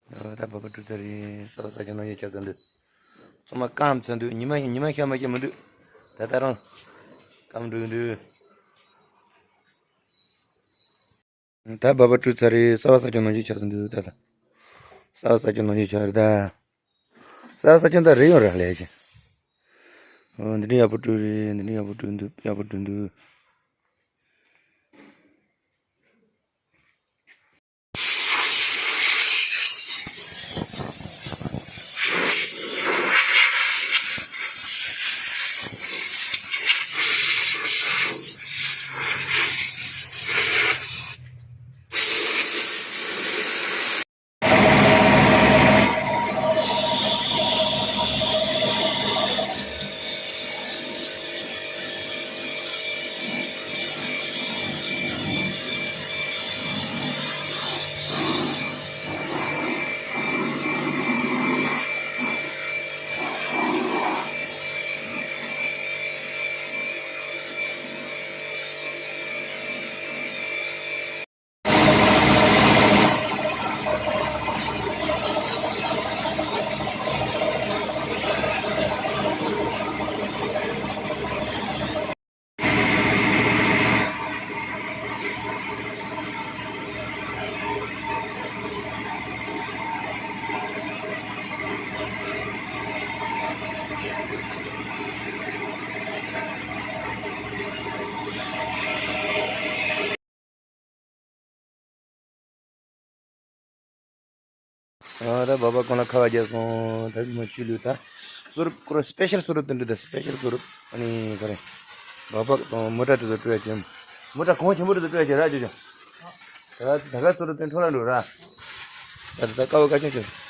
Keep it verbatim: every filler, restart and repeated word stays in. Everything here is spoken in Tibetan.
ཨོ་ད་བོད་པ་སྤྲུལ་ཚར་རེད། གསར་པ་གསར་རྐྱང་ནང་བཞིན་ཆགས་ཚར་འདུག་ཚང་མ་སྐམ་ཚར་འདུག་ཉི་མ་ཉི་མ་ཤར་མ་ཤར་མི་འདུག་ད་ལྟ་རང་སྐམ་འགྲོ་གི་འདུག་ད་བོད་པ་སྤྲུལ་ཚར་རེད། གསར་པ་གསར་རྐྱང་ནང་བཞིན་ཆགས་ཚར་འདུག་ད་ལྟ་གསར་པ་གསར་རྐྱང་ནང་བཞིན་ཆགས་རེད་ད། གསར་པ་གསར་རྐྱང་ད་རེད་ཡོང་ར་ལས་ཀྱི། ཨོ་འདི་འདྲ་ཡག་པོ་སྤྲུལ་རེད། འདི་འདྲ་ཡག་པོ་སྤྲུལ་འདུག་ཡག་པོ་སྤྲུལ་འདུག་ཨ་ད་བོད་པ་གང་ལ་ཁ་བ་རྒྱབ་སོང་། ད་མ་ཆུ་ལུད་ད། སུ་རུབ་ཁོ་ར་སི་པེ་ཤལ་སུ་རུབ་དེ་འདྲ་ད། སི་པེ་ཤལ་སུ་རུབ། ཨ་ནི་ག་རེ། བོད་པ་དང་མོ་ཊ་དེ་ཚོ་སྤྲོད་ཡ་ཅན། མོ་ཊ་གོང་ཆེན་པོ་དེ་ཚོ་སྤྲོད་ཡ་ཅན་ར་ཅོ་ཅོ། ད་ད་ག་སུ་རུབ་དེ་འཕྲོ་ལ་འགྲོ་ར། ད་ད་ཀ་བ་ཀ་ཅོ་ཅོ།